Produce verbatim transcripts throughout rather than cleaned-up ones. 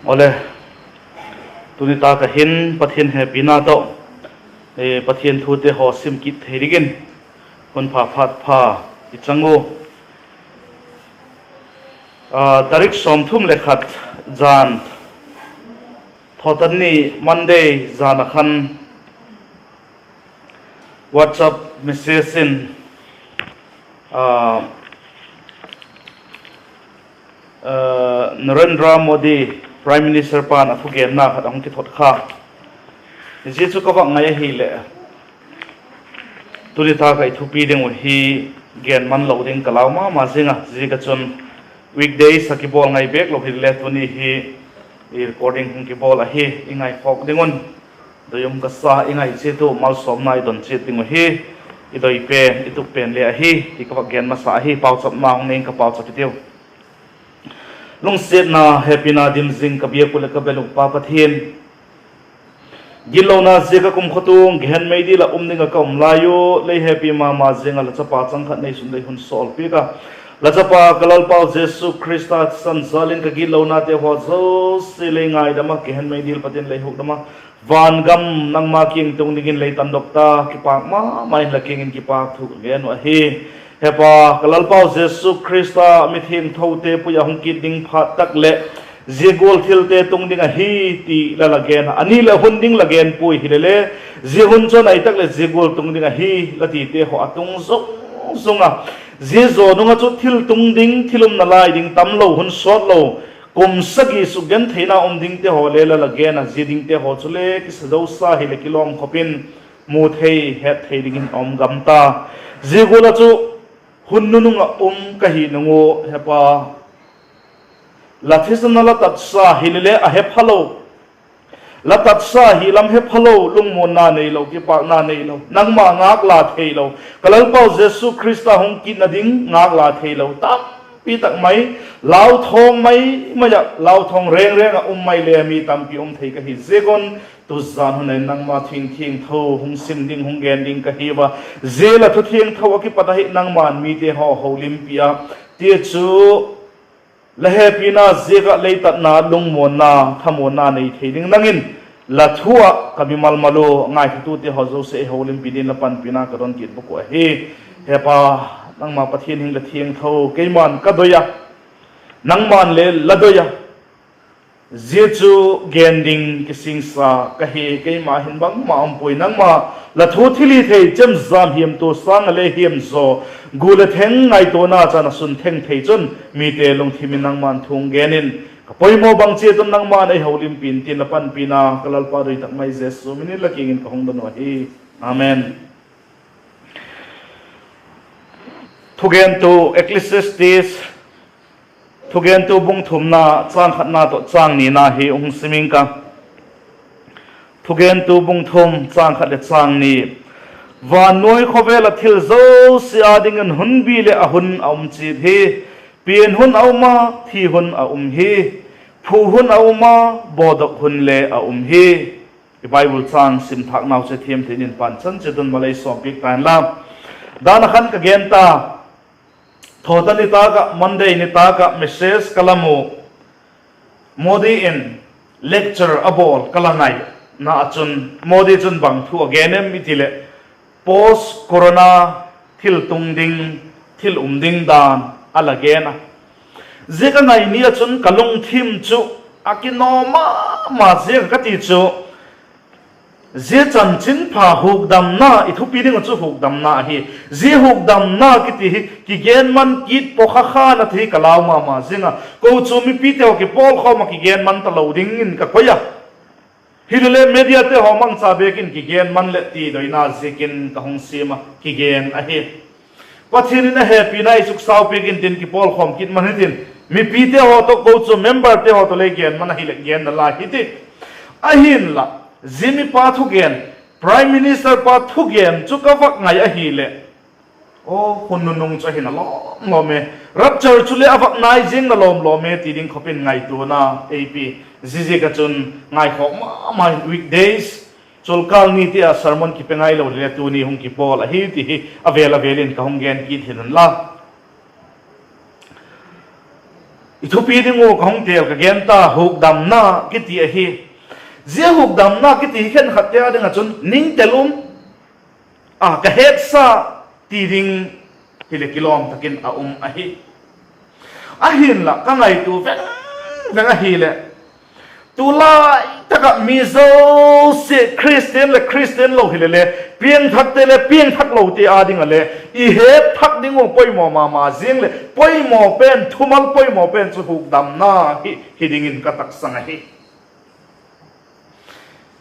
Awle, tuni tâk ah hin Pathian hepina tawh, eh, Pathian thute haw sim kit thei dingin hun pha phat pha i chang u. Ah, tarik sawmthum le khat zan, Thawtanni Monday zan ah khan WhatsApp message in, ah, ah, Narendra Modi Prime Minister pa'n a thugenna khat a hung kithot kha. Zia chu ka vak ngai ahileh, tuni tâk ah i thupi ding uh hi gen man lo ding ka lau ma ma zing a, ziak ah chun weekdays ah kibawl ngai bêk lo hile tuni hi i recording hung kibawl ahi, i ngaikhawk ding un doi um ka sa. I ngai chiat u malsawmna i don chiat ding uh hi i doi pen, i tup pen le ahi ti ka vak gen masa ahi. Pauchapna hung nei ing ka, pauchap i tiu. Lungsiatna, hepina dim zing ka biak uh leh ka bel uh Pa Pathian, gitlona ziak ah kumkhua tung gehen meidil ah um ding ah ka um lai u, lei hepi ma ma ziang ah la chapa chang khat neisun lei hun sawl piak a, la chapa ka Lalpau Jesu Khrista thisan jal in ka gitlonate haw zosia lei ngaidam ah, gehen meidil pat in lei hukdam a, van gam nangma kiang tung dingin lei tandok ta, kipâk ma ma in la kiang in kipâk thu ka gen uh ahi. Hepa, ka Lalpau Jesu Khrista mithiangthote pui ah hung kit ding phat tak leh zia gual thilte tung ding ahi ti la la gen a, a ni leh hun ding la gen puai hile le, zia hun chu a nai tak leh zia gual tung ding ahi la tite haw a tung zung zung a, zia zaw nung ah chu thil tung ding, thil umna lai ding tamlo, hun sawt lo, kum sagi suk gentheina um dingte haw le la la gen a, zia dingte haw chule kisa zosa hileh kilawm khop in mu thei het thei dingin a um gam ta. Zia gual ah chu hun nunung ah um ka hi nung u, Hepa, la thisan a la tatsa hile le a hephalo, la tatsa hi lam hephalo, lungmuanna neilo, kipâkna neilo, nangma ngâk la theilo, ka Lalpau Jesu Khrista hung kitna ding ngâk la theilo tampi tak mai, lauthawng mai mai ah, lauthawng reng reng ah um mai le mi tampi um thei ka hi ziak un, tuzan hun ah in nangma thu thiangtho hung sim ding, hung gen ding ka hiu a, zia la thu thiangtho ah kipat ahi nangma'n mite haw holimpi a, tichu la hepina ziak ah lei tatna, lungmuanna, thamuanna nei thei ding nang in la thu ah ka mimal mal u ngaithatute haw zosia ei holimpi dingin la panpina ka don kit bawk uh ahi. Hepa, nangma Pathian hing la thiangtho, keima'n ka doi a, nangma'n le la doi a, zia chu gen ding kisingsa ka hi, keima hin bangma um puai, nangma la thu thilhithei chemjam hiamtua sâng ah le hiam zaw, gu le theng ngaituana chan a sun theng thei chun mite lungthim in nangma'n thu hung gen in, ka poimaw bang chiat un nangma'n ei holimpi in tin la panpina ka Lalpa doi tak mai Jesu min in la kiang in ka hung don uh ahi. Amen. Thugentu Ecclesiastes, Thugentu bung thumna châng khatna tawh châng nina hi hung sim ing ka. Thugentu bung thum châng khat leh châng ni. Vannuai khawvel ah thil zosia â dingin hunbî leh a hun a um chiat hi. Pian hun a um a, thi hun a um hi. Phu hun a um a, bawdok hun le a um hi. I Bible châng sim thâknau chu thiam thei in pan chan chiat un malei sawmpiak ta inla, dan ah khan ka gen ta. Thawtan nitâk ah, Monday nitâk ah message ka la mu. Modi in lecture a bawl ka la ngaina ah chun, Modi chun bang thu a gen em i ti leh, post corona thil tung ding, thil um ding dan a la gen a. Zia ka ngai ni ah chun ka lungthim chu a kinaw ma ma ziang ka ti chu, zia chanchinpha hukdamna i thupi ding uh chu hukdamna ahi. Zia hukdamna kiti hi kigen man kit pua kha khan a ti hi ka lau ma ma zing a. Kochuam mipite haw kipawlkhawm ah kigen man talo dingin ka koi a. Hilele mediate haw mangcha bêk in kigen man leh ti doina ziakin ka hung siam a, kigen ahi. Pathian in a hepina i suksau piak intin kipawlkhawm kit man hitin, mipite haw tawh, kochuam memberte haw tawh lei gen man ahileh gen nalai hiti. Ahinla, zia mipa thugen, Prime Minister pa thugen chu ka vak ngai ahileh, aw, hun nunung chu ahi nalawm lawm e, rapture chule a vak nai ziang nalawm lawm e ti ding khop in ngaituana ei pi. Ziaziak ah chun ngaikhawk ma ma in weekdays, chulkâl nite ah sermon kipe ngailo le tuni hung kipawl ahi ti hi a vêl a vêl in ka hung gen kit hin unla. I thupi ding uh ka hung têl ka gen ta, hukdamna kiti ahi. Zia hukdamna kiti hi khenkhatte â ding ah chun ningtel um, a ka hetsa ti ding hileh kilawm tak in a um ahi. Ahinla ka ngaitua veng veng ahileh, tulai tak ah mi zosia Khristian leh Khristian lo hile le, piangthakte leh piangthaklote â ding ah le i het thak ding uh poimaw ma ma ziang leh poimaw pen, thumal poimaw pen chu hukdamna hi hi dingin ka taksang ahi.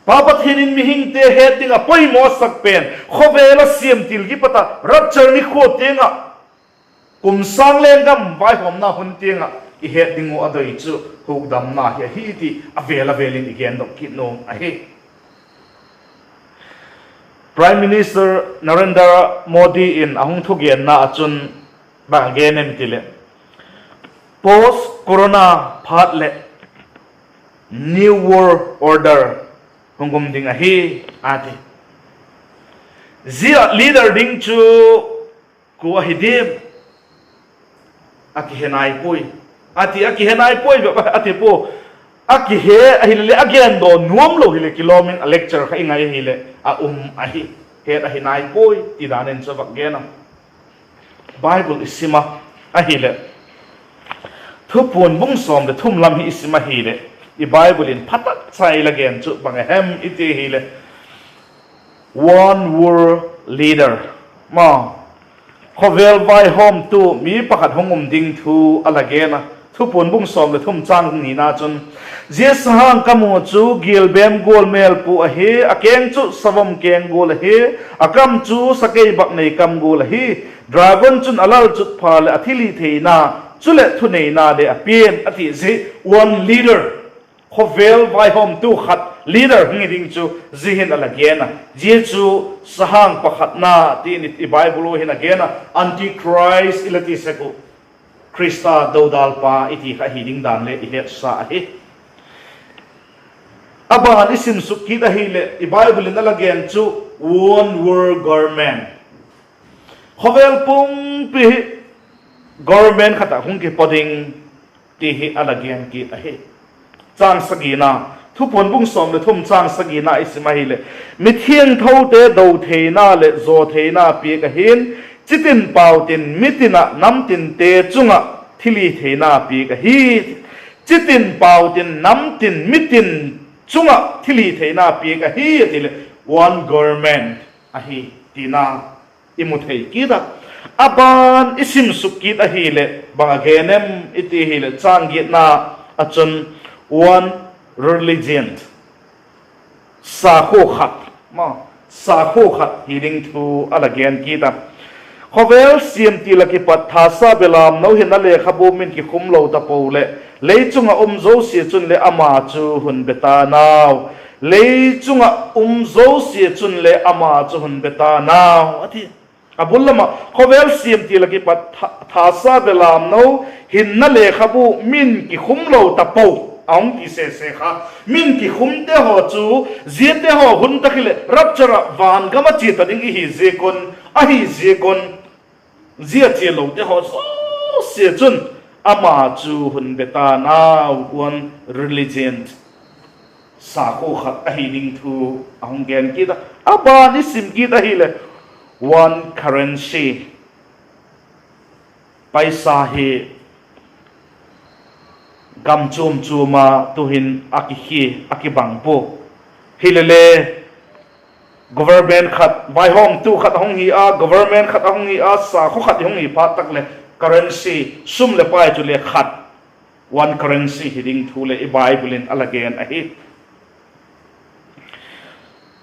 Pa Pathian in mihingte het ding ah poimawsak pen khawvel ah siamtil kipat ah rapture nikhua tiang ah, kum sâng lenggam vaihawmna hun tiang ah i het ding uh a doi chu hukdamna hi ahi ti a vêl a vêl in i gendok kit nuam ahi. Prime Minister Narendra Modi in a hung thugenna ah chun bang a gen em i ti leh, Post Corona phat leh New World Order hung um ding ahi, a ti. Zia leader ding chu kua ahi diam? A kihe nai puai, a ti. A kihe nai puai bep a ti pua. A kihe ahile le a gendaw nuam lo hileh kilawm in a lecture kha i ngai ahileh a um ahi. Het ahi nai puai ti dan in chu vak gen a. Bible i sim a ahileh, Thupuan bung sawm leh thum lam hi i sim ahileh, i Bible in pha tak cha i la gen chu bang a hem i ti ahileh, one world leader, ma, khawvel vaihawmtu mi pakhat hung um ding thu a la gen a. Thupuan bung sawm leh thum châng nina chun, Zia sahang ka mu chu gialbêm gual mêlpu ahi, a keng chu savom keng gual ahi, a kam chu sakeibaknei kam gual ahi. Dragon chun a lalchutpha leh a thilhitheina, chuleh thuneina le a pia'n, a ti. Zia one leader, khawvel vaihawmtu khat leader hung hi ding chu zia hin a la gen a. Zia chu sahang pakhatna ti in i Bible u hin a gen a, Antichrist i la ti sek uh, Khrista dodalpa i ti kha hi ding dan le i hetsa ahi. A ban i simsuk kit ahileh i Bible in a la gen chu one world government, khawvel pumpi hi government khat ah hung kipaw ding ti hi a la gen kit ahi. Châng sagina, Thupuan bung sawm leh thum châng sagina i sim ahileh, mithiangthote do theina leh zaw theina piak ahi'n, chitin pau tin mitin ah namtinte chung ah thilhitheina piak ahi. Chitin pau tin namtin mitin chung ah thilhitheina piak ahi a ti leh, one government ahi tina i mu thei kit a. A ban i simsuk kit ahileh bang a gen em i ti hileh, châng giatna ah chun one religion, sakhua khat, ma, sakhua khat hi ding thu a la gen kit a. Khawvel siamtil ah kipat thasa belamno hinna lekhabu min kikhum lo tapo leh, lei chung ah um zosia chun le ama chu hun be ta nau. Lei chung ah um zosia chun le ama chu hun be ta nau, a ti. A bul lam ah khawvel siamtil ah kipat tha-, thasa belamno hinna lekhabu min kikhum lo tapo a hung ti sese kha. Min kikhumte haw chu, ziate haw hun tak hileh rapture ah van gam ah chia ta ding i hi ziak un, ahi ziak un, zia chia lote haw zosia chun ama chu hun be ta nau, one religion, sakhua khat ahi ding thu a hung gen kit a. A ban i sim kit ahileh, one currency, paisa hi gam chuam chuam a tu'hin a kikhi, a kibang pua. Hilele, government khat, vaihawmtu khat a hung hi a, government khat a hung hi a, sakhua khat i hung hi phat tak leh, currency, sum leh pai chu le khat, one currency hi ding thu leh i Bible in a la gen ahi.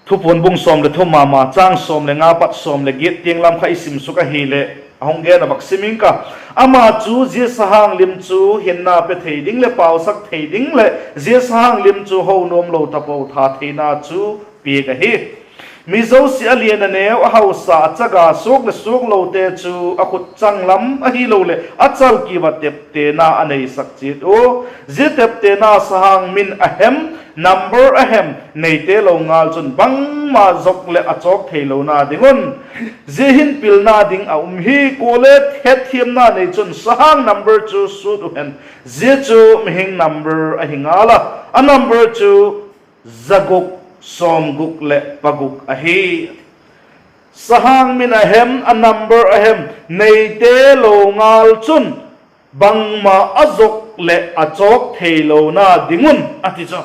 Thupuan bung sawm leh thum ma ma, châng sawm leh nga pat sawm leh giat tiang lam kha i simsuk ahileh, a hung gen a, vak sim ing ka. Ama chu zia sahang lim chu hinna pe thei ding leh pausak thei ding leh, zia sahang lim chu ho nuam lo tapo tha theina chu piak ahi. Mi zosia a lian a neu, a hausa, a chaga, suak leh suaklote chu a khut changlam ahiloleh a chalkiu ah teptena a neisak chiat u. Zia teptena sahang min a hem number a hem neite lo ngal chun bangma zuak leh a chawk theilona ding un, zia hin pilna ding a um hi. Kuale hetthiamna nei chun sahang number chu sut uh hen, zia chu mihing number ahi ngal a, a number chu za guk, sawmguk leh paguk ahi. Sahang min a hem, a number a hem neite lo ngal chun bangma a zuak leh a chawk theilona ding un a ti chu.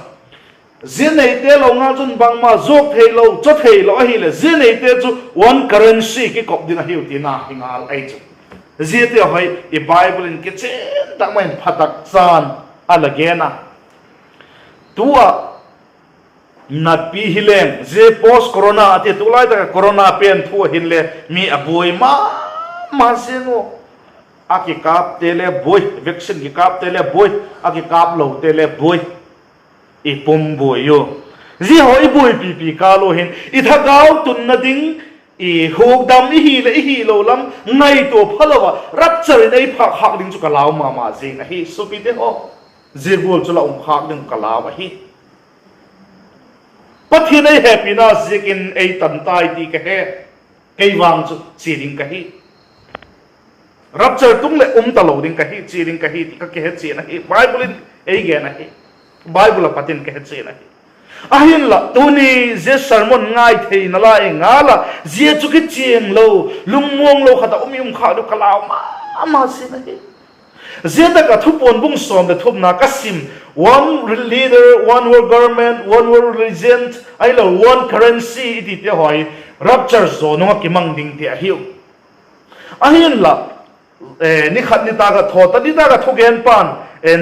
Zia neite lo ngal chun bangma zuak theilo, chaw theilo ahileh, zia neite chu one currency kikop ding ahiu tina hi ngal ahi chu. Ziate haw hi i Bible in kichian tak mai in pha tak chan a la gen a. Tu ah natpi hileng zia post corona a ti, tulai tak ah corona pen thu a hinle mi a buai ma ma ziang u. A kikâpte le buai, vaccine kikâpte le buai, a kikâplote le buai, i pum buai u. Zia haw i buaipipi kâl u hin i thagau tunna ding, i hukdam i hi leh i hilo lam ngaitua phalo ah rapture in ei phâk khâk ding chu ka lau ma ma zing ahi suapite haw. Zia gual chu la um khâk ding ka lau ahi. Pathian ei hepina ziakin ei tan tai ti ka he. Kei vang chu chia ding ka hi. Rapture tung leh um talo ding ka hi, chia ding ka hi ti ka kihe chian ahi. Bible in ei gen ahi. Bible a pat in ka he chian ahi. Ahinla tuni zia sermon ngai theina lai ngal a, zia chu kichian lo, lungmuang lo khat ah um i um khâk diu ka lau ma ma zing ahi. Zia tak ah Thupuan bung sawm leh thumna ka sim, one leader, one world government, one world religion, ahilo one currency i tite haw hi rapture zaw nung ah kimang ding ti ahiu. Ahinla, ni khat nitâk ah, thawta nitâk ah thugenpa'n,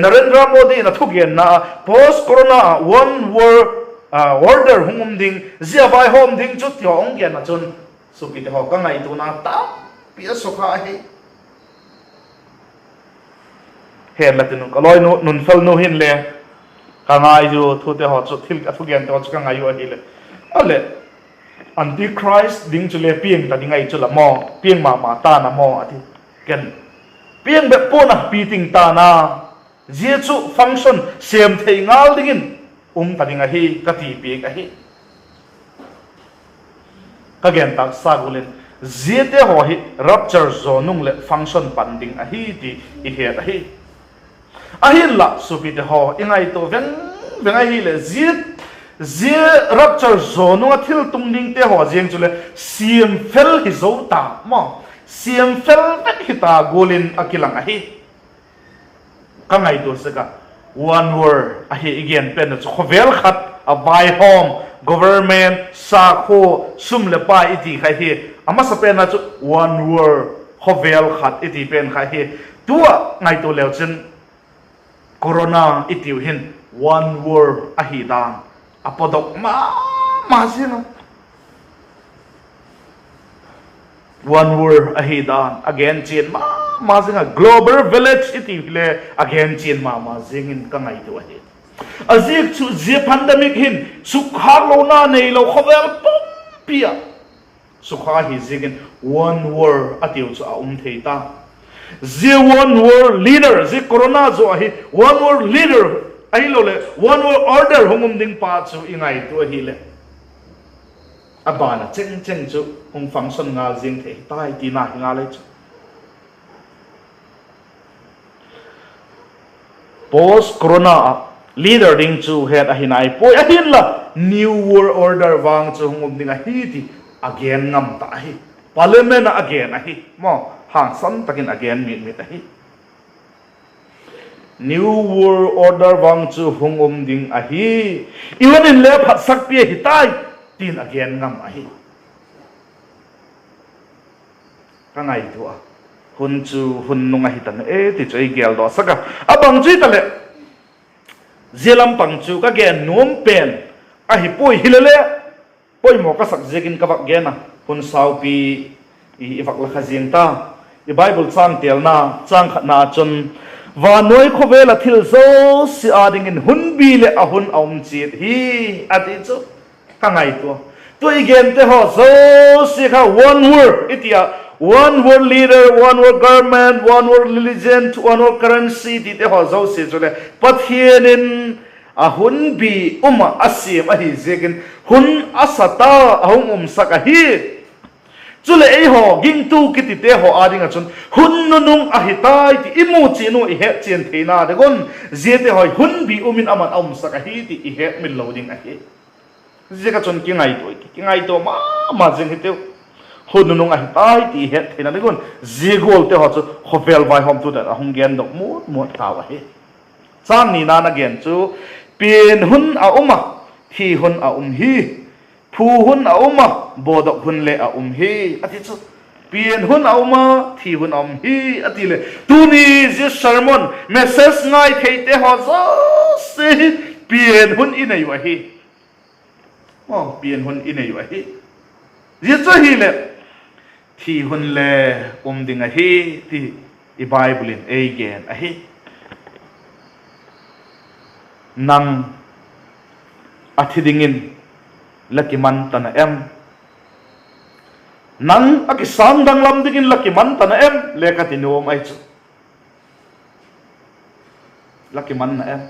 Narendra Modi in a thugenna ah post corona one world order hung um ding, zia vaihawm ding chu ti haw hung gen ah chun, suapite haw, ka ngaituana tampi a sukha ahi. Hen la tin u, ka lawinu Nunfelnu hinle, ka ngai u thute haw chu, thil a thugente haw chu ka ngai u ahileh, a leh, Antichrist ding chule piang ta ding ahi chu la maw, piang ma ma ta'n a maw a ti. Ken, piang bep pua'n a, pi ting ta'n a, zia chu function sêm thei ngal dingin um ta ding ahi ka ti piak ahi. Ka gen tâksa gual in, ziate haw hi rapture zaw nung leh function pan ding ahi ti i het ahi. Ahinla suapite haw, i ngaitua veng veng ahileh, zia, zia rapture zaw nung ah thil tung dingte haw ziang chule siamfel hi zo ta maw, siamfel vek hi ta gual in a kilang ahi. Ka ngaitua sek a, one world ahi i gen pen a chu khawvel khat a vaihawm, government, sakhua, sum leh pai i ti kha hi. A masapen a chu one world, khawvel khat i ti pen kha hi. Tu ah ngaitua leu chin, corona i tiu hin one world ahi dan a pawdok ma ma zing a. One world ahi dan a gen chian ma ma zing a, global village i ti hile a gen chian ma ma zing in ka ngaitua ahi. A ziak chu zia pandemic hin sukkhâklona neilo khawvel pumpi ah sukha hi ziakin one world a tiu chu a um thei ta. Zia one world leader, zia corona zaw ahi one world leader, ahiloleh one world order hung um ding pa chu i ngaitua ahileh, a ban a chengcheng chu hung function ngal ziang thei tai tina hi ngal ahi chu. Post corona ah leader ding chu het ahi nai puai, ahinla new world order vang chu hung um ding ahi ti a gen ngam ta ahi. Parliament ah a gen ahi maw, hangsan tak in a gen mit mit ahi. New world order vang chu hung um ding ahi, i hun in le phatsakpi ahi tai, tin a gen ngam ahi. Ka ngaitua a, hun chu hun nung ahi ta na e ti chu ei geldawsak a, a bang chu hitaleh, zia lam pang chu ka gen nuam pen ahi puai, hilele poimaw ka sak ziakin ka vak gen a, hun saupi i vak la kha ziang ta. I Bible châng têlna châng khatna ah chun, vannuai khawvel ah thil zosia â dingin hunbî leh a hun a um chiat hi, a ti chu. Ka ngaitua, tu i gente haw zosia kha one world i ti a, one world leader, one world government, one world religion, one world currency tite haw zosia chule Pathian in A hunbî um ah a siam ahi ziakin, hun a sa ta a hung umsak ahi. Chuleh eihaw gingtu kitite haw â ding ah chun hun nunung ahi tai ti i mu chian uh i hetchian theina ding un, ziate haw hi hunbî um in ama'n a umsak ahi ti i hetmil lo ding ahi. Ziak ah chun kingaitua, kingaitua ma ma zing hiteu. Hun nunung ahi tai ti i het theina ding un, zia gualte haw chu khawvel vaihawmtute a hung gendok mut mut tau ahi. Châng nina'n a gen chu, pian hun a um a, thi hun a um hi, phu hun a um a, bawdok hun le a um hi, a ti chu. Pian hun a um a, thi hun a um hi, a ti leh, tuni zia sermon message ngai theite haw zosia hi pian hun i nei uh ahi. Aw, pian hun i nei uh ahi. Zia chu ahileh, thi hun le um ding ahi, ti i Bible in ei gen ahi. Nang a thi dingin la kiman ta na em? Nang a kisâng danglam dingin la kiman ta na em le ka ti nuam ahi chu. La kiman na em,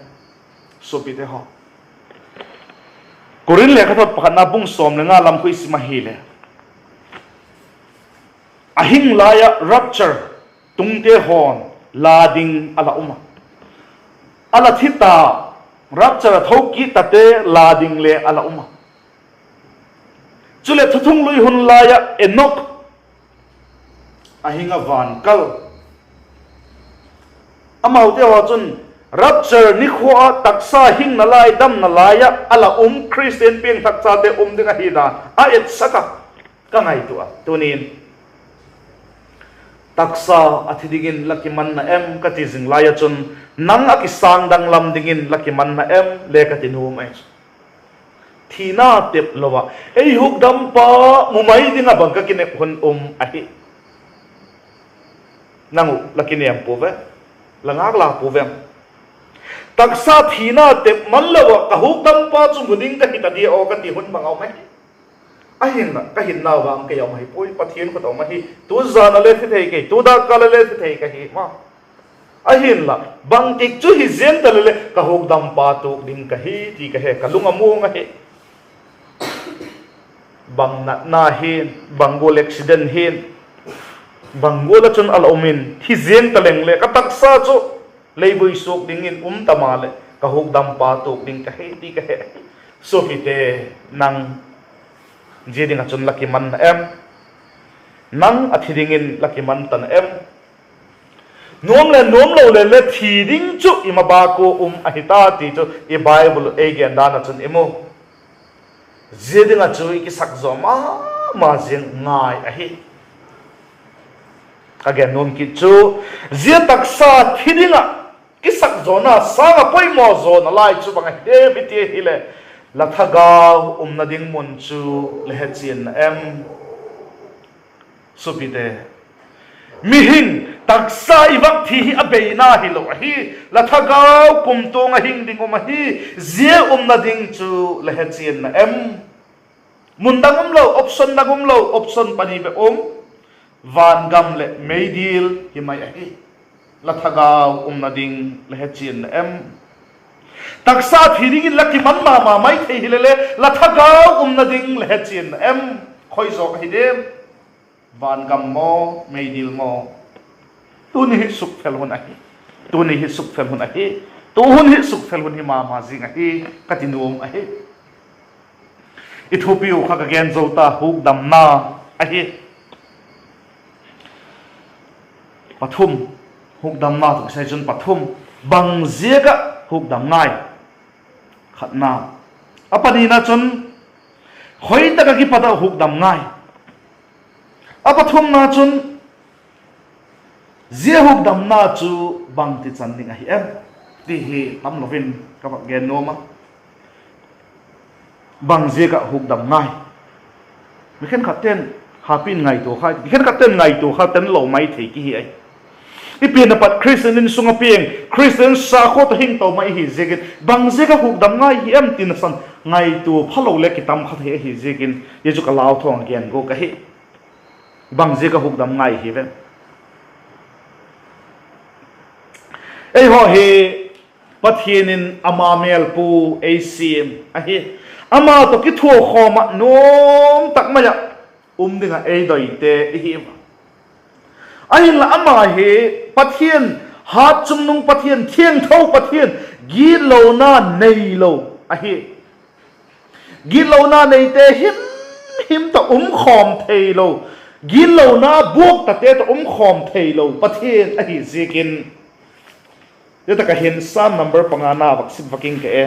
suapite haw? Korinth lekhathot pakhatna bung sawm le nga lam khu i sim ahileh, a hing lai ah rapture tungte haw'n la ding a la um a, a la thi ta, rapture a tho kit tate la ding le a la um a. Chuleh thuthunglui hun lai ah Enok a hing a van kal. Amaute haw chun rapture nikhua ah taksa hingna lai, damna lai ah a la um Khristian piangthak chate um ding ahi dan a etsak a, ka ngaitua a. Tunin, taksa a thi dingin la kiman na em ka ti zing lai ah chun, nang a kisâng danglam dingin la kiman na em le ka ti nuam ahi chu. Thina tep lo ah ei hukdampa mu mai ding ah bang ka kinep hun um ahi. Nang uh la kinêm pua ve, la ngâk la pua vem? Taksa thina tep man lo ah ka hukdampa chu mu ding ka hi ta dia aw ka ti hun bang a um ahi. Ahinla ka hinnau vang kei a um ahi puai, Pathian khut a um ahi. Tu zan a le thi thei kei, tu dâkkâl a le thi thei ka hi ma. Ahinla bangtik chu hi ziang ta leh le ka hukdampa tuak ding ka hi ti ka he, ka lung a muang ahi. Bang natna hin, bang gual accident hin, bang gual ah chun a la um in, hi ziang ta leng le ka taksa chu leivui suak dingin um ta maleh ka hukdampa tuak ding ka hi ti ka he. Suapite, nang zia ding ah chun la kiman na em? Nang a thi dingin la kiman ta na em? Nuam le nuam lo le le thi ding chu i mabâk ua um ahi ta ti chu i Bible ei gen dan ah chun i mu. Zia ding ah chu i kisak zaw ma ma zing ngai ahi. Ka gen nuam kit chu, zia taksa thi ding ah kisak zawna sâng ah poimaw zawna lai chu bang ahi diam i ti ahileh, la thagau umna ding mun chu la hechian na em? Suapite, mihing taksa i vak thi hi a beina hilo ahi. La thagau kumtuang a hing ding um ahi. Zia umna ding chu la hechian na em? Mun dang umlo, option dang umlo, option pani bep um. Vangam leh meidil hi mai ahi. La thagau umna ding la hechian na em? Taksa thi dingin la kiman ma ma mai thei hile le, la thagau umna ding la hechian na em? Khoi zawk ahi diam? Vangam maw, meidil maw? Tuni hi sukfel hun ahi. Tuni hi sukfel hun ahi. Tu hun hi sukfel hun hi ma ma zing ahi, ka ti nuam ahi. I thupiu kha ka gen zo ta, hukdamna ahi. Pathum, hukdamna tawh kisai chun pathum, bang ziak ah hukdam ngai? Khatna. A panina chun, khoi tak ah kipat ah hukdam ngai? A pathumna chun, zia hukdamna chu bangti chan ding ahi em? ti hi tam lo in ka vak gen nuam a. Bang ziak ah hukdam ngai? Mi khenkhatte'n, hapi in ngaitua kha, mi khenkhatte'n ngaitua kha ten lo mai thei kihi ai. I pian a pat Khristian insung ah piang, Khristian sakhua tawh hing to mai ihi ziakin, bang ziak ah hukdam ngai hi em ti nasan ngaitua phalo le kitam kha thei ahi ziakin, zia chu ka lau thawng gen gua ka hi. Bang ziak ah hukdam ngai hi ve? Eihaw hi Pathian in ama mêlpu ei siam ahi. Ama tawh kithuakhawm ah nuam tak mai ah um ding ah ei doite i hi a. Ahinla ama hi Pathian, hat chungnung Pathian, thiangtho Pathian, gitlona neilo ahi. Gitlona neite himhim tawh um khawm theilo, gitlona buaktate tawh um khawm theilo Pathian ahi ziakin, zia tak ah hin Sam number pangana vak sim vak ing ka e.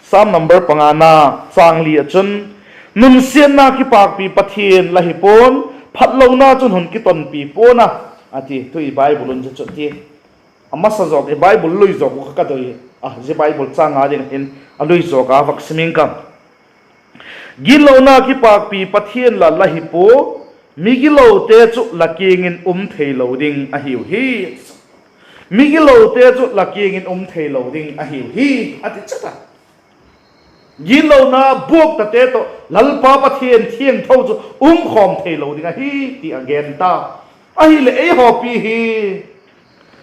Sam number pangana châng li ah chun, Nunsiatna kipâkpi Pathian la hi pua'n, phatlona chun hun kitonpi pua'n a, a ti. Tu i Bible un chu chu ti. A masa zawk i Bible lui zawk uh kha ka doi a, zia Bible châng a ding hin a lui zawk a vak sim ing ka. Gitlona kipâkpi Pathian la la hi pua, migilote chu la kiang in um theilo ding ahiu hi. Migilote chu la kiang in um theilo ding ahiu hi, a ti chat a. Gitlona buaktate tawh Lalpa Pathian thiangtho chu um khawm theilo ding ahi ti a gen ta. Ahileh eihaw pi hi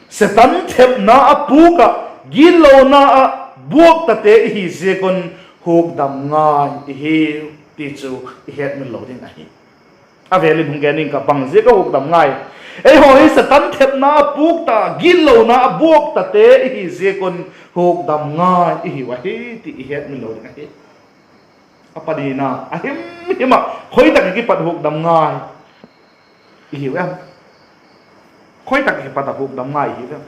Setan thepna a pûk ah, gitlona ah buaktate i hi ziak un hukdam ngai i hiu ti chu i hetmil lo ding ahi. A vêl in hung gen ing ka, bang ziak a hukdam ngai? Eihaw hi Setan thepna a pûk ta, gitlona a buaktate i hi ziak un hukdam ngai i hiu ahi ti i hetmil lo ding ahi. A panina, a himhim ah khoi tak ah kipat hukdam ngai i hiu em? Khoi tak ah kipat a hukdam ngai i hiu em?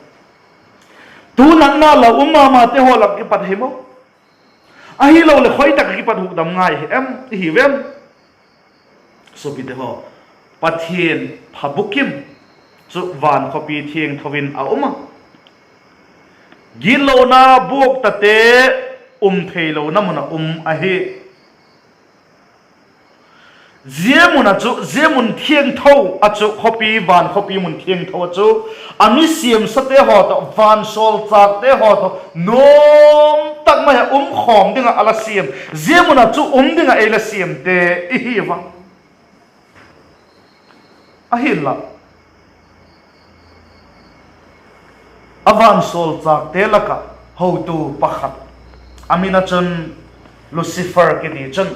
Tu natna la um ma mate haw lak kipat hi maw? Ahiloleh khoi tak ah kipat hukdam ngai hi em, i hiu em? Suapite haw, Pathian phabukim chu van khawpi thiangtho in a um a, gitlona buaktate um theilona mun ah um ahi. Zia mun ah chu, zia mun thiangtho ah chu, khawpi, van khawpi mun thiangtho ah chu, a mi siamsate haw tawh, vansawlchâkte haw tawh nuam tak mai ah um khawm ding ah a la siam, zia mun ah chu um ding ah ei la siamte i hi a. Ahinla, a vansawlchâkte lak ah hotu pakhat, a min ah chun Lucifer kiti chun,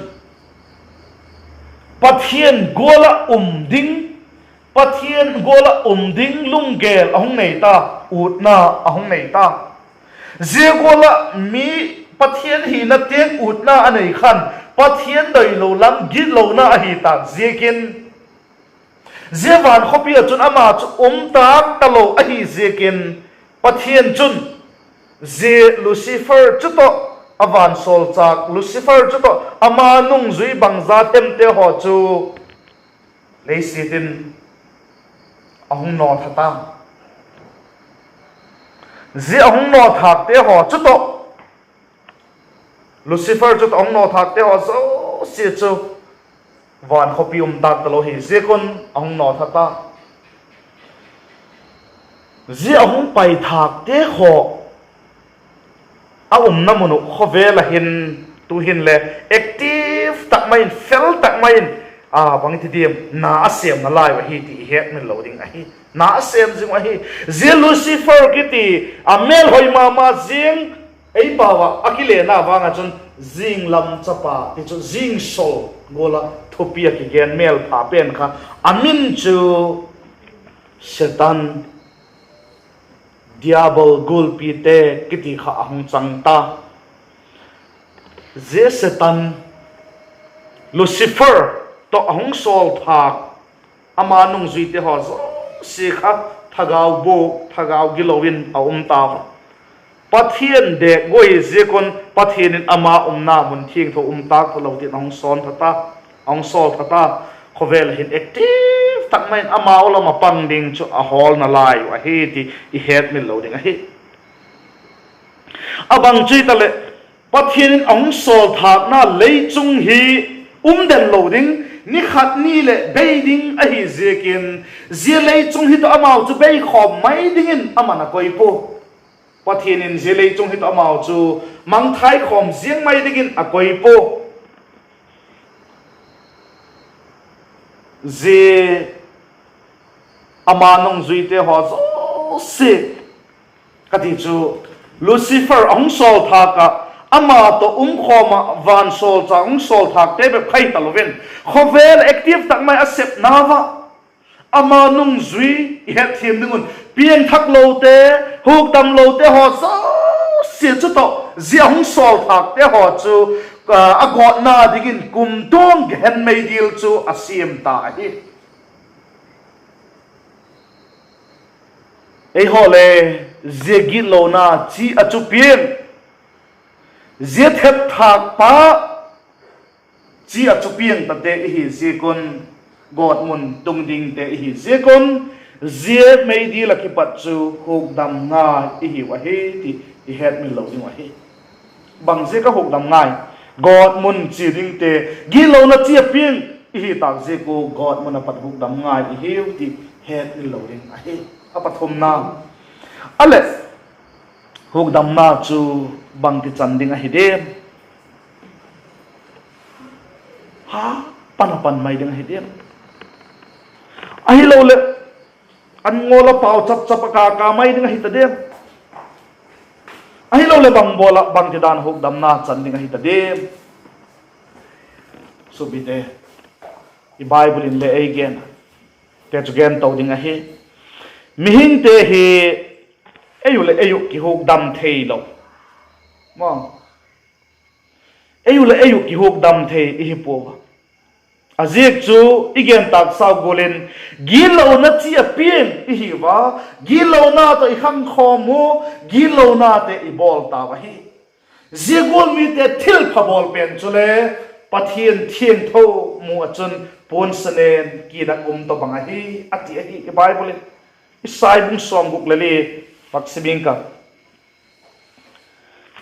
Pathian gual ah um ding, Pathian gual ah um ding lunggel a hung nei ta, utna a hung nei ta. Zia gual ah mi Pathian hina tiang utna a nei khan, Pathian doilo lam gitlona ahi tâk ziakin, zia van khawpi ah chun ama chu um tâk talo ahi ziakin, Pathian chun zia Lucifer chu tawh, a vansawlchâk Lucifer chu tawh ama nungzui bangza themte haw chu leisiat in a hung nawthâk ta. Zia a hung nawthâkte haw chu tawh, Lucifer chu tawh a hung nawthâkte haw zosia chu van khawpi um tâk talo hi ziak un a hung nawthâk ta. Zia a hung paithâkte haw a umna mun uh khawvel ah hin, tu'hin le active tak mai in, fel tak mai in, a bang i ti diam, na a sêm nalai uh ahi ti i hetmil lo ding ahi. Na a sêm zing uh ahi. Zia Lucifer kiti, a mêlhoi ma ma ziang, ei pau ah a kilena vang ah chun zinglam chapa ti chu zingsol gual ah thupi ah kigen mêlpha pen kha, a min chu Setan, Diabol gulpite kiti kha a hung chang ta. Zia Setan, Lucifer tawh a hung sawlthâk, ama nungzuite haw zosia kha thagau bûk, thagau gilo in a um tau a. Pathian dêk guai ziak un Pathian in ama umna mun thiangtho um tâk talo tin a hung sawltha ta. Khawvel ah hin active tak mai in amau lam ah pang ding chu a hawl nalai uh ahi ti i hetmil lo ding ahi. A bang chu hitaleh, Pathian in a hung sawlthâkna lei chung hi um den lo ding, ni khat ni leh bei ding ahi ziakin, zia lei chung hi tawh amau chu beikhawm mai dingin ama'n a koi pua. Pathian in zia lei chung hi tawh amau chu mangthai khawm ziang mai dingin a koi pua. Zia ama nungzuite haw zosia ka ti chu, Lucifer a hung sawlthâk ah, ama tawh um khawm ah vansawlchâk hung sawlthâkte bep kha hi talo in, khawvel active tak mai a sepna ah ama nungzui i hetthiam ding un, piangthaklote, hukdamlote haw zosia chu tawh zia hung sawlthâkte haw chu a gawtna dingin kumtuang Gehenna meidil chu a siam ta ahi. Eihaw le zia gitlona chi a chu piang, zia thepthâkpa chi a chu piang tate i hi ziak un, gawtmun tung dingte i hi ziak un, zia meidil ah kipat chu hukdam ngai i hiu ahi ti i hetmil lo ding uh ahi. Bang ziak ah hukdam ngai? Gawtmun chia dingte, gitlona chi a piang i hi tâk ziak ua gawtmun ah pat hukdam ngai i hiu ti hetmil lo ding ahi. A pathumna, a leh, hukdamna chu bangti chan ding ahi diam? Ha pan a pan mai ding ahi diam? Ahiloleh an ngawl ah pau chap chap a ka ka mai ding ahi ta diam? Ahiloleh bang bawl ah bangtidan hukdamna chan ding ahi ta diam? Suapite, i Bible in le ei gen te chu gen to ding ahi. Mihingte hi ei uh leh ei uh kihukdam theilo, ei uh leh ei uh kihukdam thei i hi pua. A ziak chu i gen tâk sau gual in, gitlona chi a piang i hiu a, gitlona tawh i khangkhawm u, gitlonate i bawl tau ahi. Zia gual mite thilpha bawl pen chule Pathian thiangtho mu ah chun puansanen kidak um tawhbang ahi, a ti ahi i Bible in. Isai bung sawmguk le li, pak sim ing ka.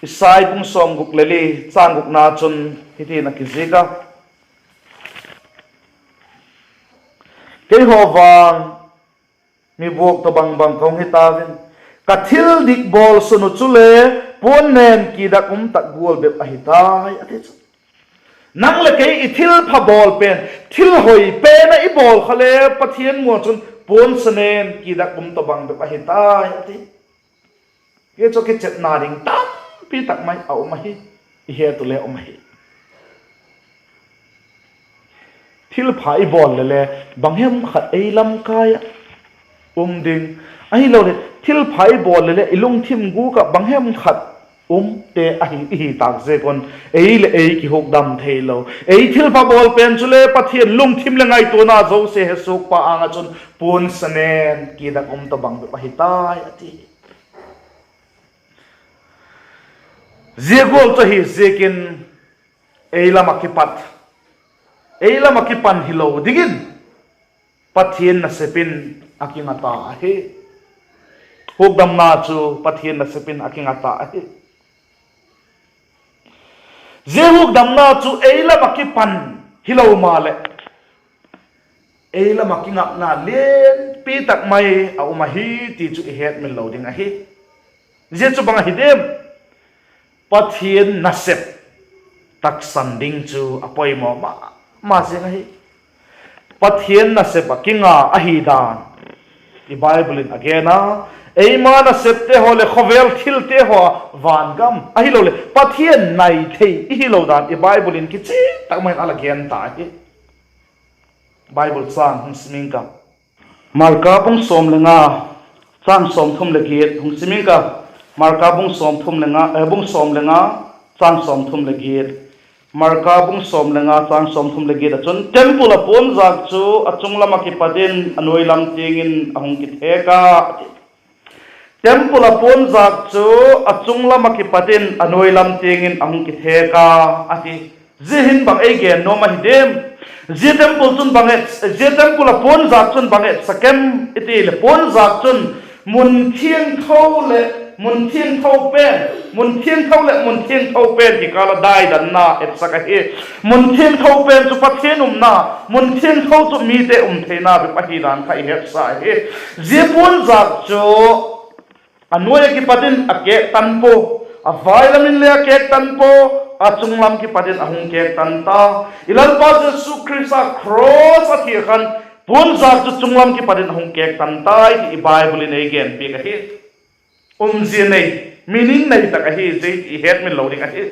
Isai bung sawmguk le li, châng gukna chun hitin a kizik a: Keihaw vang mi buak tawhbang bang ka hung hi tau in, ka thil dik bawl sun uh chule puansanen kidak um tak gual bep ahi tai, a ti chu. Nang leh kei i thilpha bawl pen, thil hoi pen ah i bawl kha le Pathian mu ah chun puansanen kidak um tawhbang bep ahi tai, a ti. Hi chu kichepna ding tampi tak mai a um ahi, i het u le um ahi. Thilpha i bawl le le bang hem khat ei lamkai ah um ding, ahiloleh thilpha i bawl le le i lungthim gûk ah bang hem khat umte ahi i hi tâk ziak un, ei leh ei kihukdam theilo, ei thilpha bawl pen chule Pathian lungthim leh ngaituana zosia he suakpa âng ah chun puansanen kidak um tawhbang bep ahi tai, a ti. Zia gual chu ahi ziakin ei lam ah kipat, ei lam ah kipan hilo dingin Pathian nasep in a kinga ta ahi. Hukdamna chu Pathian nasep in a kinga ta ahi. Zia hukdamna chu ei lam ah kipan hilo maleh, ei lam ah kingakna lianpi tak mai a um ahi ti chu i hetmil lo ding ahi. Zia chu bang ahi diam? Pathian nasep taksan ding chu a poimaw ma ma zing ahi. Pathian nasep ah kinga ahi dan i Bible in a gen a, eima nasepte haw leh khawvel thilte haw, van gam ahiloleh Pathian nai thei i hilo dan i Bible in kichian tak mai in a la gen ta hi. Bible châng hung sim ing ka. Marka bung sawm le nga, châng sawmthum leh giat hung sim ing ka. Marka bung sawm le nga, bung sawm le nga, châng sawmthum leh giat. Marka bung sawm le nga châng sawmthum leh giat ah chun, temple ah puanzâk chu a chung lam ah kipat in a nuai lam tiang in a hung kithêk a, a ti. Temple ah puanzâk chu a chung lam ah kipat in a nuai lam tiang in a hung kithêk a, a ti. Zia hin bang ei gen nuam ahi diam? Zia temple chun bang et, zia temple ah puanzâk chun bang etsak em i ti leh, puanzâk chun mun thiangtho leh, mun thiangtho pen, mun thiangtho leh mun thiangtho pen kikâl ah daidanna etsak ahi. Mun thiangtho pen chu Pathian umna, mun thiangtho chu mite um theina bep ahi dan kha i hetsa hi. Zia puanzâk chu a nuai ah kipat in a kêktan pua, a vai lam in le a kêktan pua, a chung lam kipat in a hung kêktan ta. I Lalpa Jesu Khrista cross a thi ah khan puanzâk chu chung lam kipat in a hung kêktan tai ti i Bible in ei genpiak ahi. Umzia nei, Meaning nei tak ahi zia i hetmil lo ding ahi.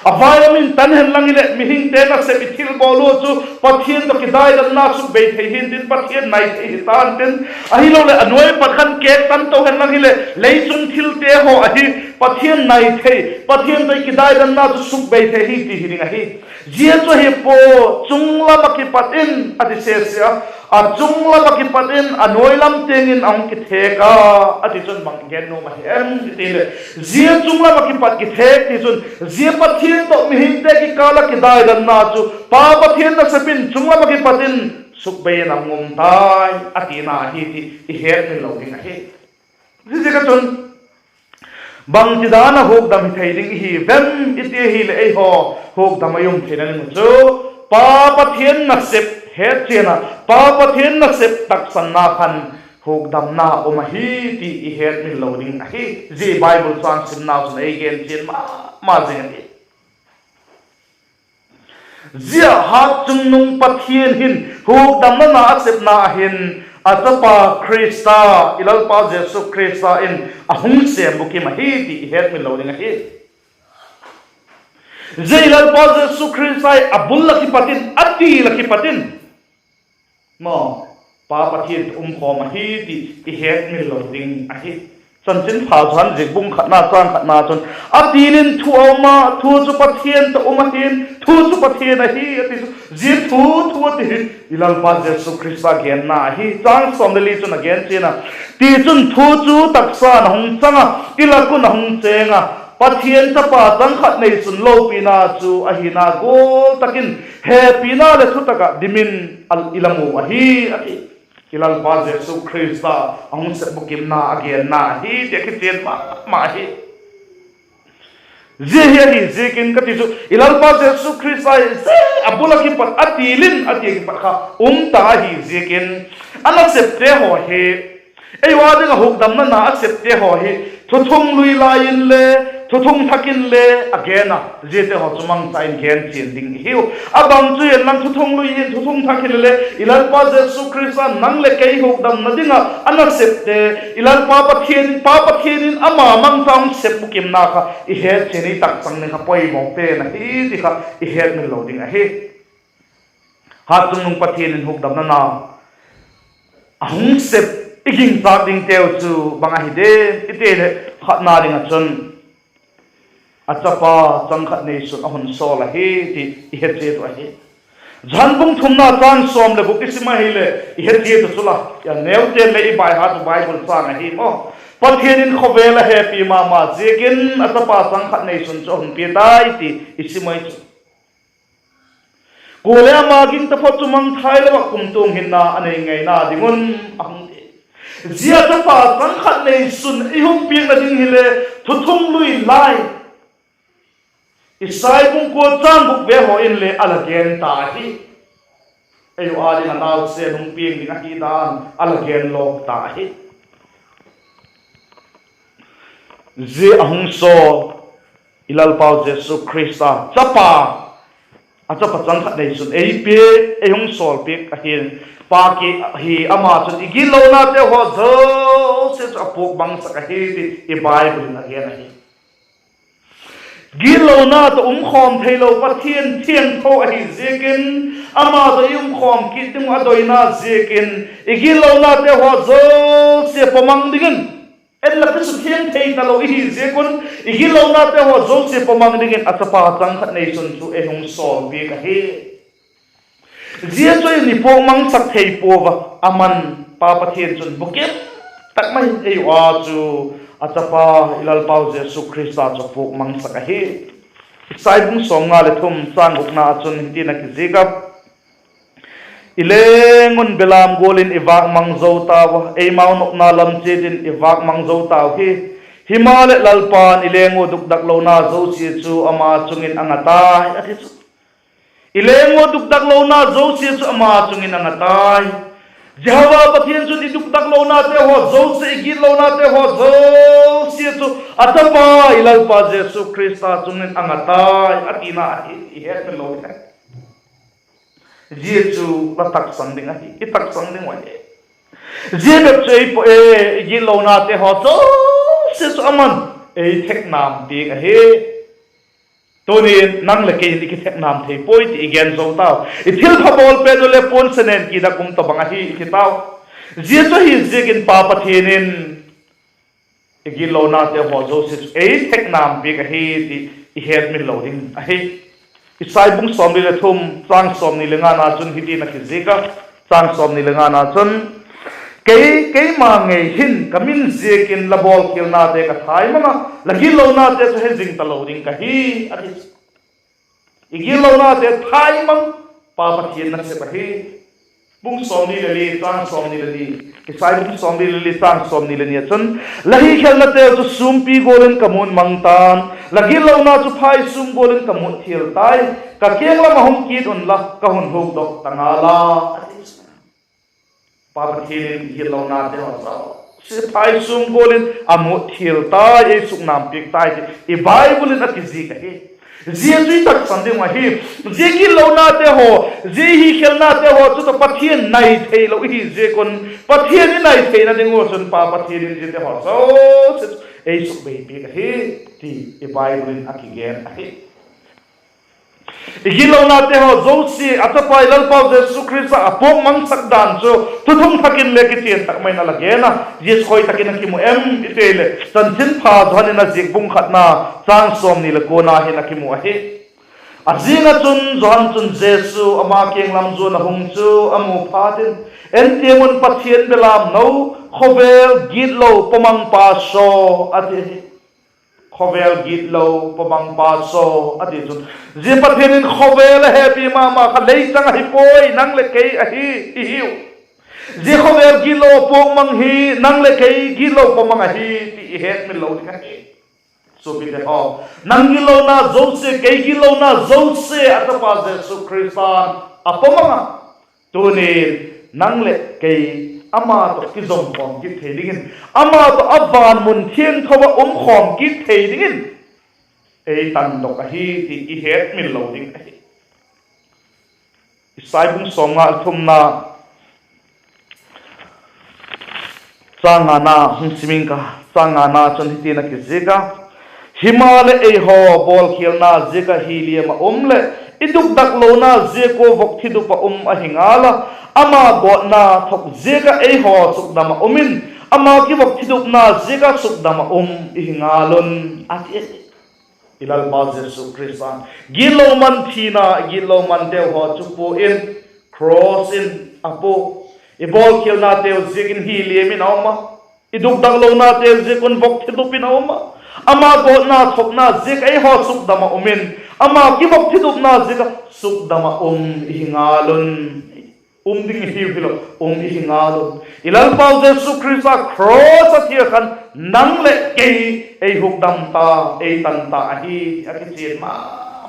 A vai lam in tan hen lang hileh, mihingte nasep i thilbawl u chu Pathian tawh kidaidanna sukbei thei hi'ntin, Pathian nai thei hi ta'ntin, ahiloleh a nuai pat khan kêk tan to hen lang hileh, lei chung thilte haw ahi, Pathian nai thei, Pathian tawh i kidaidanna chu sukbei thei hi ti hi ding ahi. Zia chu ahi pua, chung lam ah kipat in a ti sese a, a chung lam ah kipat in a nuai lam tiang in a hung kithêk a, a ti chun bang gen nuam ahi em i ti leh, zia chung lam ah kipat kithêk ti chun, zia Pathian tawh mihingte kikâl ah kidaidanna chu Pa Pathian nasep in chung lam ah kipat in sukbei in a hung um tai, a tina ahi ti i hetmil lo ding ahi. Ziaziak a chun, bangtidan a hukdam hi thei ding i hi vem i ti ahileh, eihaw hukdam a i um theina ding uh chu Pa Pathian nasep hetchian a, Pa Pathian nasep taksanna khan hukdamna um ahi ti i hetmil lo ding ahi. Zia Bible châng simnau chun ei gen chian ma ma zing ahi. Zia Hatchungnung Pathian hin hukdamna na a sepna ah hin, a chapa Khrista, i Lalpa Jesu Khrista in a hung sêm bukim ahi ti i hetmil lo ding ahi. Zia i Lalpa Jesu Khrista hi a bul ah kipat in, a til ah kipat in maw, Pa Pathian tawh um khawm ahi ti i hetmil lo ding ahi. Chanchinpha Johan ziak bung khatna châng khatna chun, a til in thu a um a, thu chu Pathian tawh um ahi'n, thu chu Pathian ahi a ti chu, zia thu, thu a ti hi i Lalpa Jesu Khrista genna ahi. Châng sawm le li chun a gen chian a, tichun thu chu taksa'n a hung chang a, i lak un a hung chêng a, Pathian Chapa chang khat neisun lopina chu ahina gual tak in hepina leh thutak ah dim in i la mu ahi, a ti. I Lalpa Jesu Khrista a hung sep bukimna a genna ahi ti a kichian ma ma hi. Zia hi ahi ziakin ka ti chu, i Lalpa Jesu Khrista hi zia a bul ah kipat, a til in a ti ah kipat kha um ta ahi ziakin, a nasepte haw hi, ei ua ding ah hukdamna na a septe haw hi, thuthung lui lai in le, thuthung thak in le a gen a, ziate haw chu mangcha in gen chian ding i hiu. A bang chu en lang, thuthung lui in, thuthung thak in le, i Lalpa Jesu Khrista nang leh kei hukdamna ding ah a nasepte, i Lalpa Pathian, Pa Pathian in ama mangcha hung sep bukimna kha i het chian, i takchang ding kha poimaw pen ahi ti kha i hetmil lo ding ahi. Hatchungnung Pathian in hukdamna na a hung sep i gingchâk dingteu chu bang ahi diam i ti leh, khatna ding ah chun a chapa chang khat neisun a hun sawl ahi ti i he chiat uh ahi. Johan bung thumna châng sawm leh guk i sim ahileh i he chiat uh chu la, a neute'n le i baihat uh Bible châng ahi maw. Pathian in khawvel a hepi ma ma ziakin a chapa chang khat neisun chu a hun pia tai ti i sim ahi chu. Kuale ama ging taphot chu mangthai lo ah kumtuang hinna a nei ngaina ding un, a hung ti. Zia chapa chang khat neisun i hun piakna ding hile, thuthung lui lai, Isai bung kua châng guk ve haw in le a la gen ta hi. Ei u â ding a nausen hung piang ding ahi dan a la gen lawk ta hi. Zia a hung sawl, i Lalpau Jesu Khrista chapa, a chapa chang khat neisun ei piak, ei hung sawl piak ahi. Pa ki hi ama chun i gitlonate haw zosia chu a puak mangsak ahi ti i Bible in a gen ahi. Gitlona tawh um khawm theilo Pathian thiangtho ahi ziakin, ama tawh i um khawm kit ding uh a doina ziakin, i gitlonate haw zosia pawmang dingin, en la kisuthiang thei talo i hi ziak un, i gitlonate haw zosia pawmang dingin a chapa chang khat neisun chu ei hung sawl piak ahi. Zia chu i puak mangsak thei puau a, aman Pa Pathian chun bukim tak mai ei u â chu a chapa i Lalpau Jesu Khrista chu puak mangsak ahi. Isai bung sawmnga leh thum châng gukna ah chun hitin a kizik a: I leng un belam gual in i vâk mang zo tau a, eimau nopna lam chiat in i vâk mang zo tau hi. Himaleh Lalpa'n i leng ua dukdaklona zosia chu ama chung in a nga tai, a ti chu. I leng ua dukdaklona zosia chu ama chung in a nga tai. Jehova Pathian chun i dukdaklonate haw zosia, i gitlonate haw zosia chu a chapa i Lalpa Jesu Khrista chung in a nga tai, a tina ahi, i hetmil lo ding. Zia chu la taksang ding ahi, i taksang ding uh ahi. Zia bep chu ei pua e, i gitlonate haw zosia chu aman ei theknam piak ahi. Tunin nang leh kei in i kitheknam thei puai ti i gen zo tau. I thilpha bawl pen u le puan senen kida kum tawhbang ahi i ti tau. Zia chu ahi ziakin Pa Pathian in i gitlonate haw zosia chu ei theknam piak ahi ti i hetmil lo ding ahi. Isai bung sawmli leh thum châng sawmni le ngana chun hitin a kizik a, châng sawmni le ngana chun, Kei, keima ngei hin ka min ziakin la bawlkhialnate ka thai mang a, la gitlonate chu he zing talo ding ka hi, a ti. I gitlonate thai mang Pa Pathian nasep ahi. Bung sawmni le li châng sawmni le ni, Isai bung sawmli le li châng sawmni le ni ah chun, La hikhelnateu chu sûmpi gual in ka mut mang ta'n, la gitlona chu phaisûm gual in ka mut thial tai; ka kiang lam ah hung kit unla, ka hun hukdok ta ngal a, a ti. Pa Pathian in gitlonate haw chu phaisûm gual in a mut thial tai, ei suknam piak tai ti i Bible in a kizik ahi. Zia chu i taksan ding uh ahi. Zia gitlonate haw, zia hikhelnate haw chu tawh Pathian nai theilo i hi ziak un, Pathian i nai theina ding ua chun Pa Pathian in ziate haw zosia chu ei sukbei piak ahi ti i Bible in a kigen ahi. I gitlonate haw zosia a chapa i Lalpau Jesu Khrista a puak mangsak dan chu thuthung thak in le kichian tak mai in a la gen a, zia chu khoi tak in a kimu em i ti leh, Chanchinpha Johan in a ziak bung khatna châng sawmni le kuana hin a kimu ahi. A zing ah chun Johan chun Jesu ama kiang lam zuan a hung chu a mu phat in, En tiam un, Pathian belamno, khawvel gitlo pawmangpa saw, a ti ahi. Khawvel gitlo pawmangpa saw, a ti chun, zia Pathian in khawvel a hepi ma ma kha lei chang ahi puai, nang leh kei ahi, i hiu. Zia khawvel gitlo puak mang hi nang leh kei gitlo pawmang ahi ti i hetmil lo ding ahi. Suapite haw, nang gitlona zosia, kei gitlona zosia a chapa Jesu Khrista'n a pawmang a. Tunin nang leh kei ama tawh kizom khawm kit thei dingin, ama tawh a van mun thiangtho ah um khawm kit thei dingin ei tandok ahi ti i hetmil lo ding ahi. Isai bung sawmnga le thumna châng ngana hung sim ing ka, châng ngana chun hitin a kizik a, Himaleh eihaw bawlkhialna ziak ah hiliam ah um leh i dukdaklona ziak ua vokthi dup ah um ahi ngal a, ama gawtna thok ziak ah eihaw sukdam ah um in, ama kivokthi dupna ziak ah sukdam ah um i hi ngal un, a ti. I Lalpa Jesu Khrista'n gitlo man thina, i gitlo manteu haw chu pua in, cross in a pua. I bawlkhialnateu ziak in hiliam in a um a, i dukdaklonateu ziak un vokthi dup in a um a, ama gawtna thokna ziak ah eihaw sukdam ah um in, ama kivokthi dupna ziak ah sukdam ah um i hi ngal un. Um ding i hiu hilo, um i hi ngal un. I Lalpau Jesu Khrista cross ah thi a khan nang leh kei ei hukdam ta, ei tan ta ahi, a kichian ma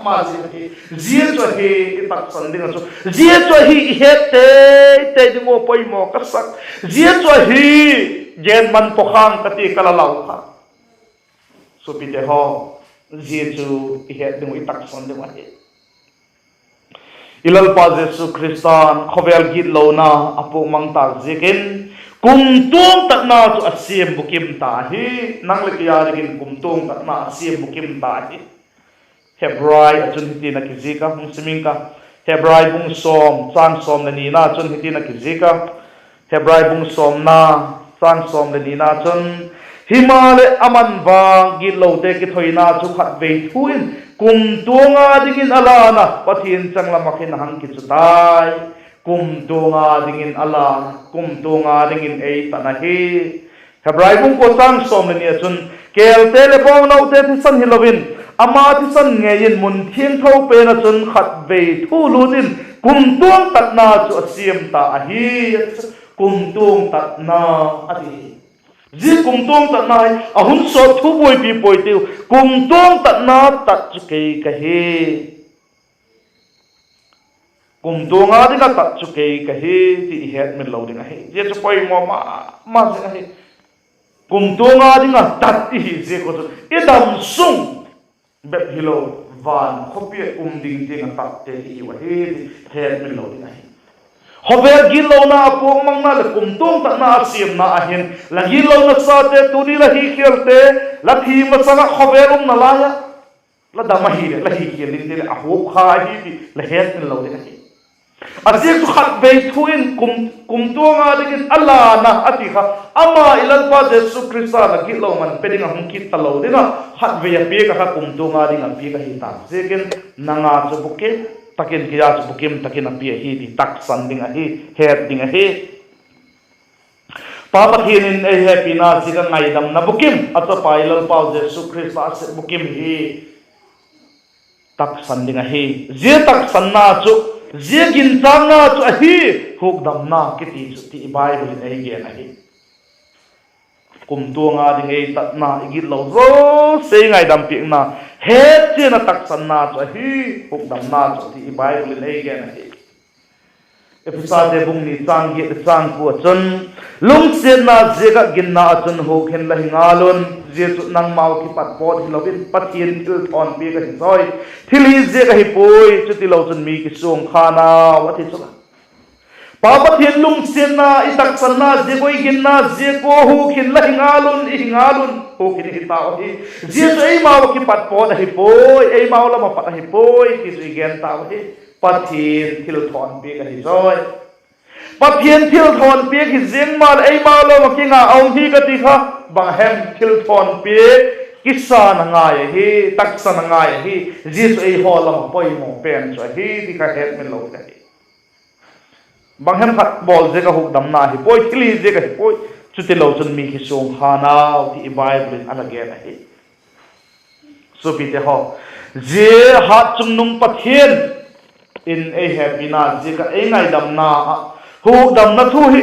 ma zing ahi. Zia chu ahi i taksan ding ah chu, zia chu ahi i het tei tei ding ua poimaw ka sak. Zia chu ahi gen man pawkhang ka ti ka la lau kha. Suapite haw, zia chu i het ding uh, i taksan ding uh ahi. I Lalpa Jesu Khrista'n khawvel gitlona a puak mang tâk ziakin, kumtuang tatna chu a siam bukim ta hi. Nang leh kei â dingin kumtuang tatna a siam bukim ta hi. Hebrai ah chun hitin a kizik a, hung sim ing ka. Hebrai bung sawm, châng sawm leh nina chun hitin a kizik a. Hebrai bung sawmna, châng sawm leh nina chun, Himaleh aman vang gitlote kithoina chu khatvei thu in kumtuang â dingin a lân a, Pathian changlam ah khin a hang kichu tai. Kumtuang â dingin a lân a, kumtuang â dingin ei tan ahi. Hebrai bung kua, châng sawm leh ni ah chun, Kêlte leh bawngnote thisan hilo in, ama thisan ngei in mun thiangtho pen ah chun khatvei thu lût in kumtuang tatna chu a siam ta ahi. Kumtuang tatna a ti. Zia kumtuang tatna hi a hun sawt thu buaipi puai tiu. Kumtuang tatna tat chu kei ka hi. Kumtuang â ding ah tat chu kei ka hi ti i hetmil lo ding ahi. Zia chu poimaw ma ma zing ahi. Kumtuang â ding ah tat i hi ziak uh chu i dam sung bep hilo, van khawpi ah um ding tiang ah tatte i hiu ahi ti hetmil lo ding ahi. Khawvel gitlona a puakmangna leh kumtuang tatna a siamna ah hin, la gitlona sate, tuni la hi khialte, la thi masang ah khawvel umna lai ah la dam ahileh, la hi khial dingte leh a huap kha ahi ti la hetmil lo ding ahi. A ziak chu khatvei thu in kum, kumtuang â dingin a lan a, a ti kha, ama i Lalpa Jesu Khrista la gitlo man pe ding a hung kit talo ding ah, khatvei a piak a kha kumtuang â ding a piak ahi ta ziakin, nang â chu bukim tak in, kei â chu bukim tak in a pia ahi ti taksan ding ahi, het ding ahi. Pa Pathian in ei hepina ziak ah ngaidamna bukim, a chapa i Lalpau Jesu Khrista a sep bukim hi taksan ding ahi. Zia taksanna chu, zia ginchâkna chu ahi hukdamna kiti chu ti i Bible in ei gen ahi. Kumtuang â ding ei tatna, i gitlo zosia ei ngaidam piakna, hetchian a taksanna chu ahi hukdamna chu ti i Bible in ei gen ahi. Ephesate bung ni châng giat leh châng kua ah chun, lungsiatna ziak ah ginna ah chun huk hin la hi ngal un; zia chu nangmau kipat pawt hilo in, Pathian thilthawnpiak ahi zawi. Thil hi ziak ahi puai, chutilo chun mi kisuang khan au, a ti chu la. Pa Pathian lungsiatna, i taksanna ziak ua, i ginna ziak ua huk hin la hi ngal un, i hi ngal un, huk hin i hi tau ahi. Zia chu eimau ah kipat pawt ahi puai, eimau lam ah pat ahi puai ti chu i gen tau ahi. Pathian thilthawnpiak ahi zawi. Pathian thilthawnpiak hi ziang maleh eimau lam ah kinga a um hi ka ti kha, bang hem thilthawnpiak, kisan a ngai ahi, taksan a ngai ahi. Zia chu eihaw lam ah poimaw pen chu ahi ti kha hetmil lo ding ahi. Bang hem khat bawl ziak ah hukdamna hi puai, thil hi ziak ahi puai, chutilo chun mi kisuang khan au ti i Bible in a la gen ahi. Suapite haw, zia hat chungnung Pathian in ei hepina ziak ah ei ngaidamna ah hukdamna thu hi,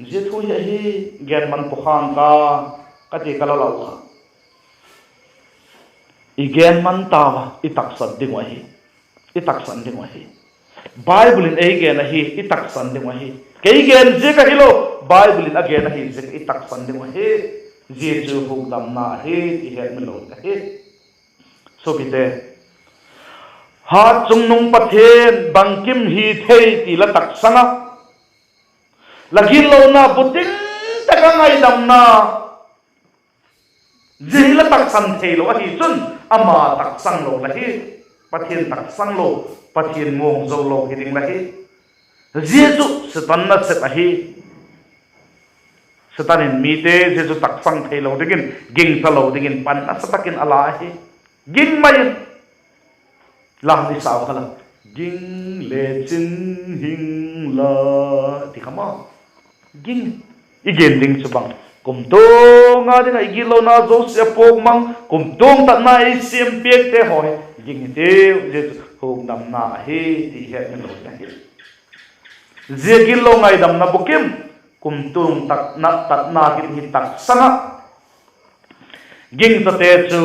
zia thu hi ahi, gen man pu khang ka, ka ti ka la lau kha. I gen man tau a, i taksan ding uh ahi. I taksan ding uh ahi. Bible in ei gen ahi, i taksan ding uh ahi. Kei gen ziak ahilo, Bible in a gen ahi ziak i taksan ding uh ahi. Zia chu hukdamna ahi ti hetmil lo ding ahi. Suapite, hat chungnung Pathian bangkim hi thei ti la taksang a, la gitlona bukim tak a ngaidamna, zia hi la taksan theilo ahi chun, ama taksang lo la hi, Pathian taksang lo, Pathian muang zo lo hi ding la hi. Zia chu Setan nasep ahi. Setan in mite zia chu taksang theilo dingin, gingcha lo dingin pan nasa tak in a la ahi. Ging mai in. La i sau kha la, ging le chin hing la, ti kha ma. Ging, i gen ding chu bang, kumtuang a ding ah i gitlona zosia puak mang, kumtuang tatna ei siam piakte haw hi ging hitiu, zia chu hukdamna ahi ti hetmil lo ding ahi. Zia gitlo ngaidamna bukim, kumtuang tatna, tatna kiti hi taksang ah, gingchate chu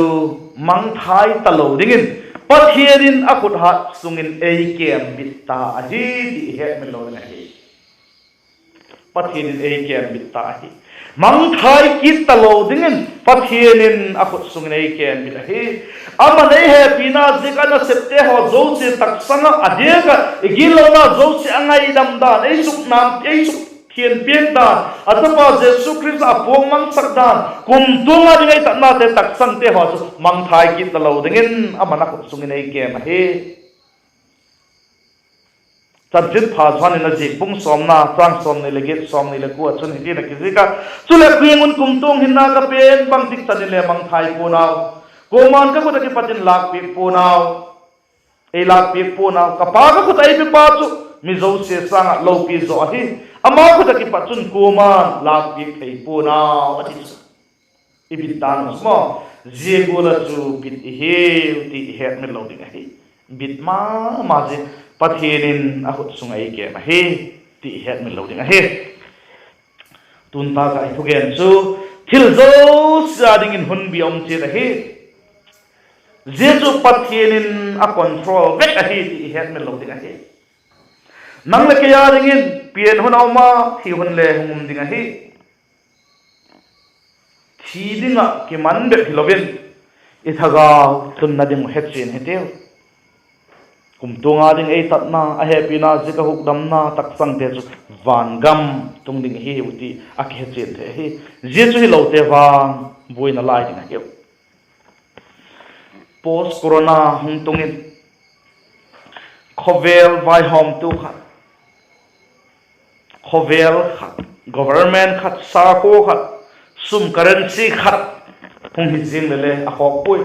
mangthai talo dingin Pathian in a khut hat sung in ei kembit ta ahi ti i hetmil lo ding ahi. Pathian in ei kembit ta ahi. Mangthai kit talo dingin Pathian in a khut sung in ei kembit ahi. Aman ei hepina ziak a nasepte haw zosia taksang ah, a diak ah i gitlona zosia a ngaidam dan, ei sukna, ei sukthiangpiak dan, a chapa Jesu Khrista a puak mangsak dan, kumtuang a ding ei tatnate taksangte haw chu mangthai kit talo dingin aman a khut sung in ei kem ahi. Chanchinpha Johan in a ziak bung sawmna, châng sawmni leh giat, sawmni leh kua ah chun hitin a kizik a: Chuleh, kiang un kumtuang hinna ka pen, bangtik chan in le mangthai pua'n au; kuama'n ka khut ah kipat in lâkpiak pua'n au, ei lâkpiak pua'n au. Ka Pa ka khut ah ei pepa chu mi zosia sâng ah lopi zaw ahi; ama khut ah kipat chun kuama'n lâkpiak thei pua'n au, a ti chu. I bit dan chu maw, zia gual ah chu bit i hiu ti i hetmil lo ding ahi. Bit ma ma zia, Pathian in a khut sung ah ei kem ahi ti i hetmil lo ding ahi. Tun tâk ah i thugen chu thil zosia dingin hunbî a um chiat ahi. Zia chu Pathian in a control vek ahi ti i hetmil lo ding ahi. Nang leh kei â dingin pian hun a um a, thi hun le hung um ding ahi. Thi ding ah kiman bep hilo in, i thagau tunna ding uh hechian hitiu. Kumtuang a ding ei tatna, a hepina ziak a hukdamna taksangte chu vangam tung ding ahiu ti a kihechian thei ahi. Zia chu hilote vang buaina lai ding ahiu. Post corona hung tung in, khawvel vaihawmtu khat, khawvel khat, government khat, sakhua khat, sum currency khat hung hi ziang leh le a khawk puai.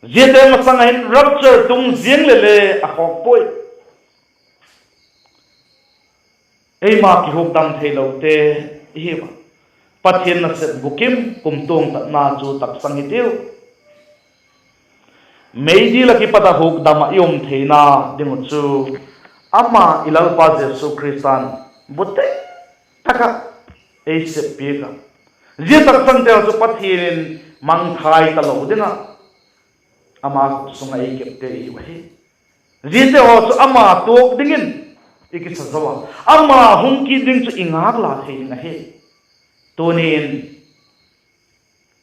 Ziate masang ah hin rapture tung ziang leh le a khawk puai. Eima kihukdam theilote i hiu a, Pathian nasep bukim kumtuang tatna chu taksang hitiu. Meidil ah kipat a hukdam ah i um theina ding uh chu ama i Lalpa Jesu Khrista'n butei tak ah ei sep piak a, zia taksangte chu Pathian in mangthai talo ding ah ama khut sung ah ei kepte i hiu ahi. Ziate haw chu ama tuak dingin i kisa zo a, ama hung kit ding chu i ngâkla thei ding ahi. Tuni'n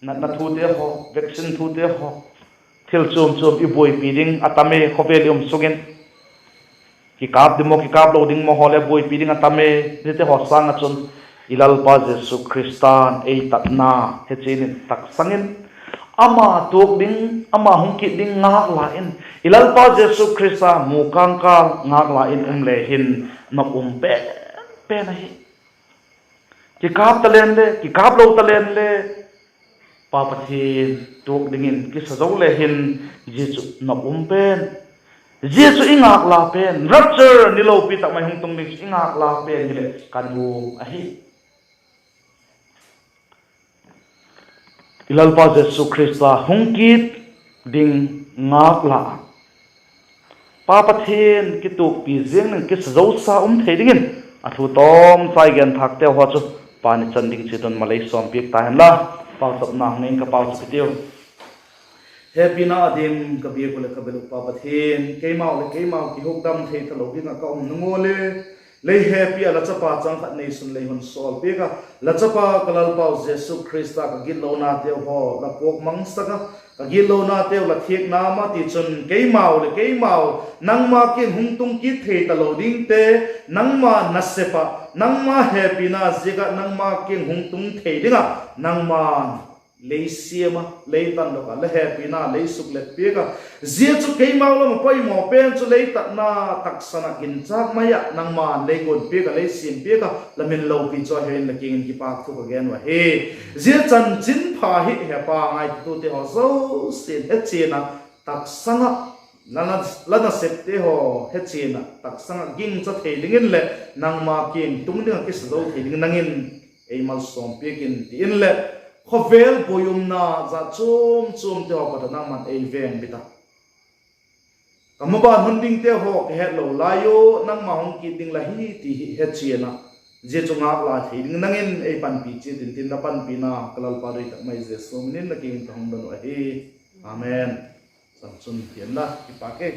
natna thute haw, vaccine thute haw, thil chuam chuam i buaipi ding a tam e, khawvel i um sung in. Kikâp ding maw, kikâp lo ding maw haw le buaipi ding a tam e. Ziate haw sâng ah chun i Lalpa Jesu Khrista'n ei tatna hechian in taksang in, ama tuak ding, ama hung kit ding ngâkla in, i Lalpa Jesu Khrista mu kângkâng ngâkla in um le hin nop um pen pen ahi. Kikâp ta leng le, kikâp lo ta leng le, Pa Pathian tuak dingin kisa zo le hin, zia chu nop um pen, zia chu i ngâkla pen, rapture ni lopi tak mai hung tung ding chu i ngâkla pen hileh ka nuam ahi. I Lalpa Jesu Khrista hung kit ding ngâkla, Pa Pathian kituakpi ziang ding kisa zosa um thei dingin, a thu tawmchai genthâkte haw chu pan i chan ding chiat un malei sawmpiak ta hen la. Pauchapna hung nei ing ka, pauchap hitiu. Hepina a dim ka biak uh leh ka bel uh Pa Pathian, keimau leh keimau kihukdam thei talo ding ah ka um nung ua le, lei hepi ah la chapa chang khat neisun lei hun sawl piak a, la chapa ka Lalpau Jesu Khrista ka gitlonateu haw la puak mangsak a, ka gitlonateu la thiakna ma tichun keimau leh keimau nangma kiang hung tung kit thei talo dingte, nangma nasep ah, nangma hepina ziak ah nangma kiang hung tung thei ding ah nangma lei siam a, lei tandok ah, la hepina lei suklet piak a, zia chu keimau lam ah poimaw pen chu lei tatna taksan ah ginchâk mai ah nangma'n lei guat piak ah, lei siam piak a, la min lopi chu a hin la kiang in kipâk thu ka gen uh ahi. Zia chanchinpha hi hepa ngaitute haw zosia'n hechian ah taksang ah, la nasepte haw hechian ah taksang ah gingcha thei dingin leh nangma kiang tung ding ah kisa zo thei dingin nang in ei malsawm piak in ti inleh, khawvel buai umna jat chuam chuamte haw pat ah nangma'n ei vengbit a, ka maban hun dingte haw ka hetlo lai u, nangma hung kit ding la hi ti hi hechian ah, zia chu ngâkla thei ding nang in ei panpi chiat intin, la panpina ka Lalpa doi tak mai Jesu min in la kiang in ka hung don uh ahi. Amen. Chan chun hian la, kipâk e.